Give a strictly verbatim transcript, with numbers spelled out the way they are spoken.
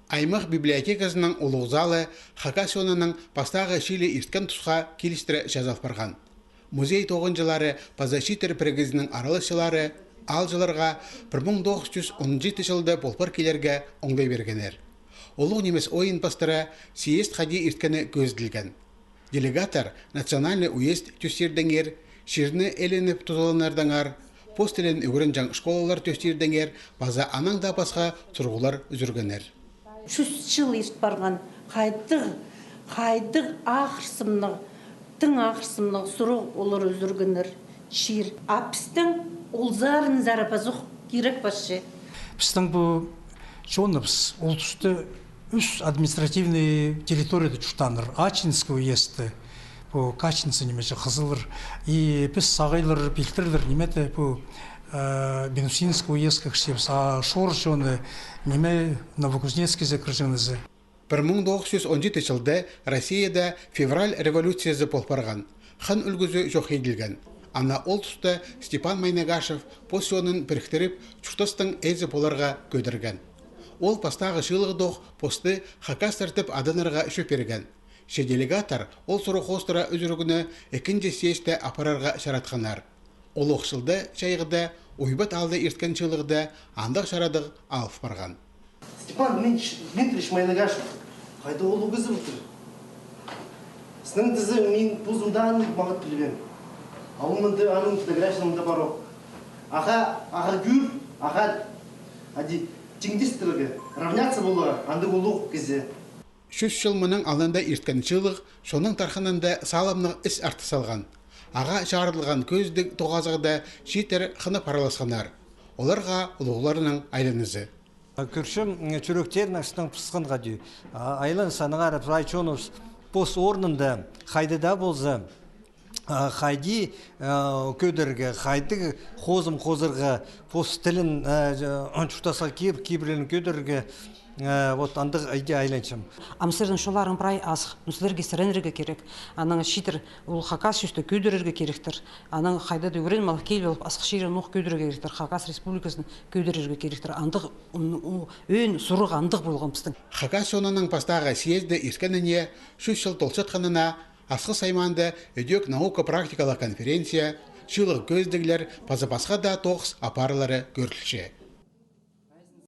Аймах библиотеказының улуғ залы хакас чонының пастағы чыылии ирткен тусха килістіре чазал парған. Музей тоғынҷылары паза чииттер пірігізінің араласчылары аалҷыларға пір муң тоғыс чӱс он читі чылда пол пар килерге оңдай пиргеннер. Улуғ нимес ойын пастыра съезд хайди ирткені кӧзіділген. Делегаттар национальный уезд тӧстирдеңер, чирні ілініп тузаланнардаңар, пос тілін ӱгренҷең школалар тӧстирдеңер паза анаң даа пасха сурығлар ӱзӱргеннер. Чӱс чыл ирт парған, хайдағ, хайдағ ахырсымнығ, тың ахырсымнығ сурығ олар ӱзӱргеннер чир. А пістің ол сарынзар пазох кирек пасча. Пістің пу чоныбыс ол туста ӱс административный территорияда чуртааннар. Ачинский уездті, пу Качинцы ниме чи хызыллар, и піс сағайлар, пилтірлер ниме-де пу, э, Минусинский уездке кірчебіс, а шор чоны ниме Новокузнецкізе кірҷеңнер. Пір муң тоғыс чӱс он читі чылда Россияда февраль революциязы пол парған. Хан ӱлгӱзі чох иділген. Ана ол туста Степан Майнагашев пос чонын піріктіріп, чуртастың ээзі поларға кӧдірген. Ол пастағы чыылығда ох посты хакастар тіп аданарға чӧп пирген. Че делегаттар ол сурығ хоостыра ӱзӱрігні ікінҷі съездте апарарға чаратханнар. Улуғ чылда чайғыда Уйбат аалда ирткен чыылығда андағ чарадығ алып парған. Степан Дмитрич-, Дмитриевич Майнагашев, хайда ол кізі пілтір? Сінің тізі мин позым даа аны маңат пілбеем. А ол мында аның фотографиясы мында пар ох. Аға, аға кӧр, аға, ади, теңдестірерге, равняться поларға, андағ улуғ кізі. Чӱс чыл мының алнында ирткен чыылығ чонның тархынында сағамнығ із артыс салған. Аға чарыдылған кӧзідіг тоғазығда чииттер хынып араласханнар. Оларға улуғларның айланызы. Кӧрчем, м, чӱректерінең сыннаң пысханға дее. А, айланыс аннаңар прай чоныбыс пос орнында хайди даа полза, а, хайди, а, кӧдірерге, хайди хозым хозарға, пос тілін, а, чуртасха кибірлерін кӧдірерге, а, вот андағ иди айланчам. Ам сірернің чолларың прай азых, ну, сірерге сіренерге кирек. Анаң чииттер ол хакас чӱсті кӧдірерге киректір. Анаң хайда даа ӱгреніп алып киліп алып, Асхыс чирін ох кӧдірерге киректір, Хакас Республикасын кӧдірерге киректір. Андағ, м, у, ӧӧн сурығ андағ полған пістің. Хакас чонының пастағы съезді ирткеніне чӱс чыл толчатханына Асхыс аймаанда ідӧк наука-практикалығ конференция, чыылығ кӧзідіглер паза пасха даа тоғыс апарылары кӧрілче.